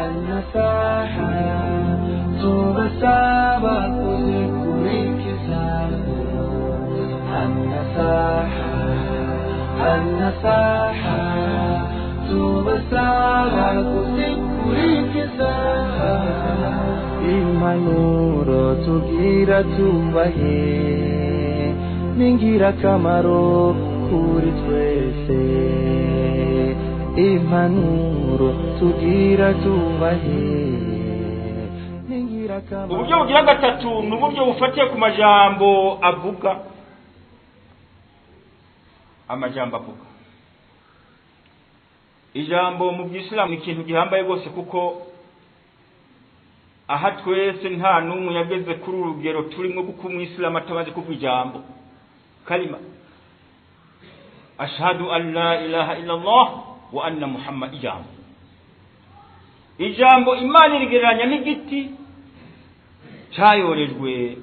Al-Nasaha tubasaba kuzikurikiza. An-Nasaha, An-Nasaha tubasaba kuzikurikiza. Impanuro tugira tubahe ni ingirakamaro kuri twese. Impanuro tugira tubahe ni ingirakamaro. Uburyo bugira gatatu ni uburyo bufatiye ku majambo avuga. Amajambo avuga, ijambo mu byisilamu ni ikintu gihambaye rwose, kuko aha twese nta n'umwe yageze kuri uru rugero turimo, kuko umwisilamu atabazi kuvuga ijambo kalima ashhadu an la ilaha illa Allah wa anna Muhammad. Ijambo Imana irigereranya n'igiti cyayorejwe,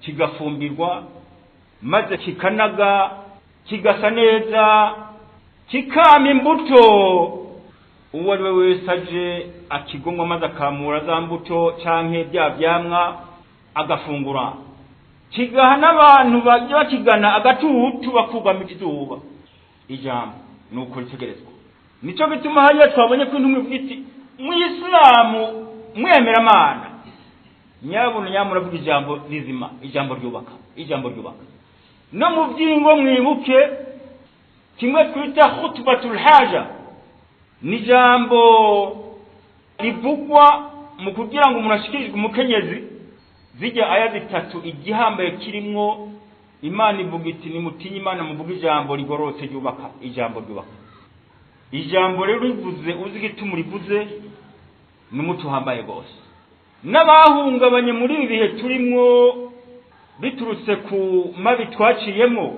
kigafumbirwa, maze kikanaga, kigasa neza, kikama imbuto. Uwo ari we wese aje akigomwa maze akamura za mbuto canke bya vyamwa agafungura, kigaha n'abantu bajya bakigana agatutu bakugama izuba. Ijambo ni uko ritegerezwa. Nico gituma hariya twabonye ko intumwa ivuga iti: "Mwisilamu mwemeramana, nyabuna nyamuravuga ijambo rizima, ijambo ryubaka, ijambo ryubaka." No mu byingo mwibuke kimwe twita khutbatul haja, ni ijambo rivugwa mu kugira ngo umuntu ashikirizwe umukenyezi. Zijya aya zitatu, igihambaye kirimwo, Imana ivuga iti: "Nimutinye Imana, muvuge ijambo rigororotse ryubaka, ijambo ryubaka." Ijambo rero rivuze uzi igituma urivuze, ni umuco uhambaye rwose. N'abahungabanye muri ibi bihe turimwo biturutse ku mabi twaciyemo,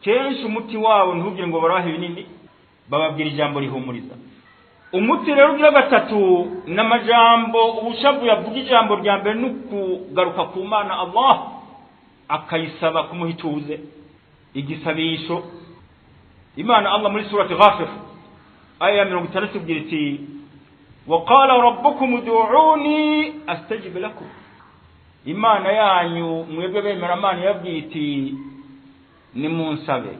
kenshi umuti wabo, ntugire ngo baraha ibinini, bababwira ijambo rihumuriza. Umuti rero ugira gatatu ni amajambo ubushavu yavuga. Ijambo rya mbere ni ukugaruka ku Mana Allah, akayisaba kumuha ituze, igisabisho. Imana Allah muri surati Ghafir aya ya 60 ibwira iti: "Waqala rabbukum ud'uni astajib lakum." Imana yanyu mwebwe bemera Imana yabwiye iti: "Nimunsabe,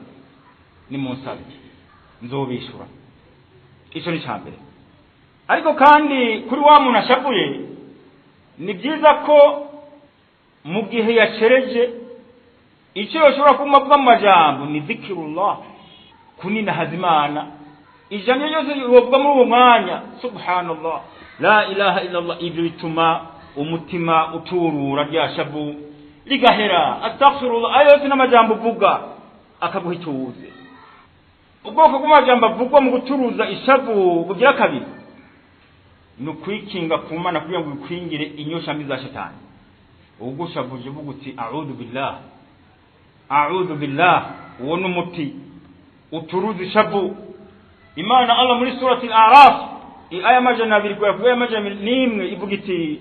nimunsabe, nzobishura." Icyo ni mbere. Ariko kandi kuri wa muntu ashavuye, ni byiza ko mu gihe yacereje, icyo yoshobora kuma avuga mu majambo ni zikirullah, kunina hazimana. Ijambo ryose wovuga muri uwo mwanya, subhanallah, la ilaha illallah, ibyo bituma umutima uturura, rya shavu rigahera. Astaghfirullah, ayo yose n'amajambo uvuga akaguha ituze. Ubwoko bw'amajambo avugwa mu guturuza ishavu bugira kabiri ni ukwikinga ku Mana kugira ngo wikwingire inyosha mbi za shetani. Ugushavuje uvuga uti: "A'udhu billah, a'udhu billah." Uwo ni umuti uturuza ishavu. Imana Allah muri surati al-A'raf aya 200 kugera ku 101 ivuga iti: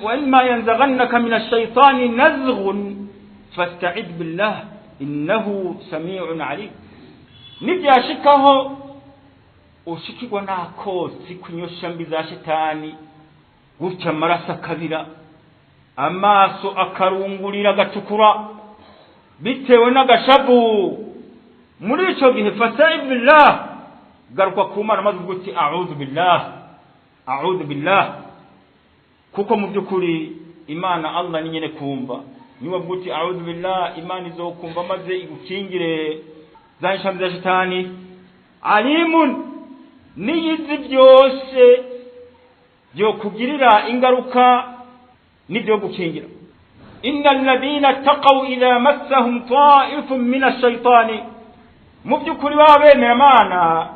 "Wa imma yanzaghannaka min ash-shaytani nazghun fasta'id billah innahu sami'un alim." Nibyashikaho ushikirwa n'akotsi kunyosha mbi za shetani gutya, amaraso akabira, amaso akarungurira, agatukura bitewe n'agashavu, muri ico gihe fasta'id billah, garuka ku Mana maze uvuga uti: "A'udhu billah, a'udhu billah." Kuko mu by'ukuri Imana Allah ni nyene kumva. Niba uvuga uti "a'udhu billah", Imana izokumva maze igukingire za nshambi za shetani. Alimun, niyizi byose byo kugirira ingaruka n'ibyo gukingira. Inna alladhina taqaw idha massahum ta'ifun min ash-shaytani, mu by'ukuri baba bemera Imana,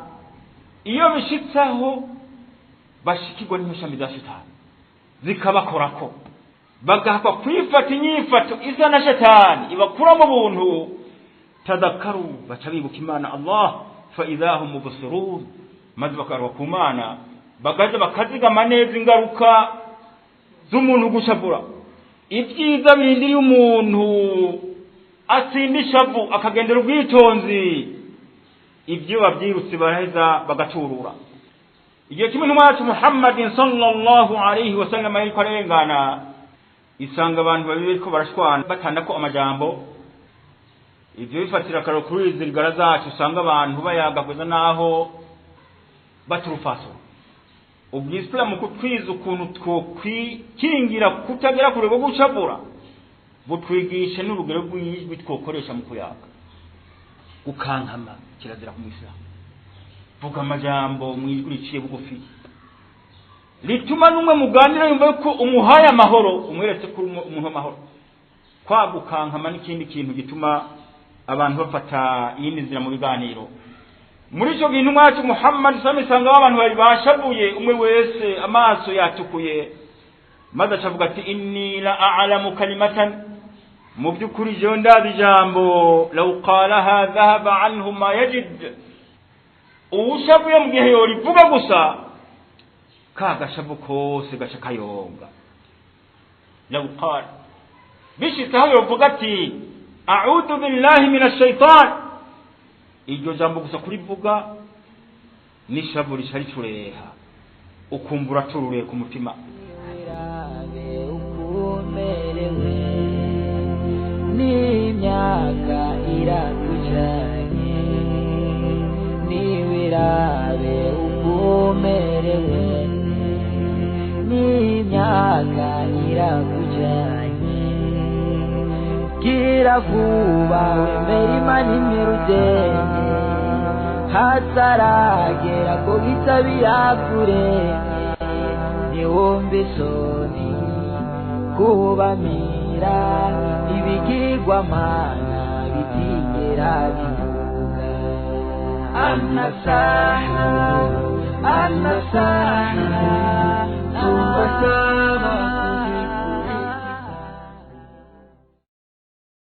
iyo bishitsaho bashikirwa n'inyoshambi za shetani zikabakorako, bagahakwa kwifata inyifato isa na shetani ibakura mu buntu, tadakaru, baca bibuka Imana Allah, fa idha hum mubsirun, maze bakaruka ku Mana, bagaza bakazigama neza ingaruka z'umuntu gushavura. Ibyiza birindiriye umuntu atsinda ishavu akagendera ubwitonzi. Ibyo babyirutse baraheza bagaturura. Igihe kimwe intumwa yacu Muhammadin sallallahu alaihi wasallam yariko arengana, isanga abantu babiri bariko barashwana batana ko amajambo. Ibyo bifatira akararo kuri izi rigara zacu, usanga abantu bayagaguza naho baturufaso. Ubwisilamu kutwiza ukuntu twokwikingira kutagera kure rwo gucavura, butwigisha n'urugero rw'ijwi twokoresha mu kuyaga. Gukankama kirazira ku mwisilamu. Vuga amajambo mu ijwi riciye bugufi rituma n'umwe muganira yumva ko umuhaye amahoro, umweretse ko uri umuntu w'amahoro. Kwa gukankama n'ikindi kintu gituma abantu bafata iyindi nzira mu biganiro. Muri icyo gihe intumwa yacu Muhammad sallallahu alaihi wasallam abantu bari bashavuye, umwe wese amaso yatukuye, maze acavuga ati inni la a'lamu kalimatan, mu by'ukuri jewe ndazi ijambo, law qalaha dhahaba anhu ma yajid. Uwushavuye mu gihe yorivuga gusa, ka gashavu kose gaca kayonga. Law qala, bishitse aho yovuga ati a'udhu billahi minash shaitan, iryo jambo gusa kurivuga n'ishavu rica ricureha, ukumva uracururuye ku mutima. Wirabe ukumerewe n'imyaka irakujanye, niwirabe ukumerewe n'imyaka irakujanye, gira vuba wemere Imana imperudenge, hataragera ko bitabira kurenge, ntiwumve isoni kubamira ibigirwamana bitigera bivuga. Amasaha, amasaha.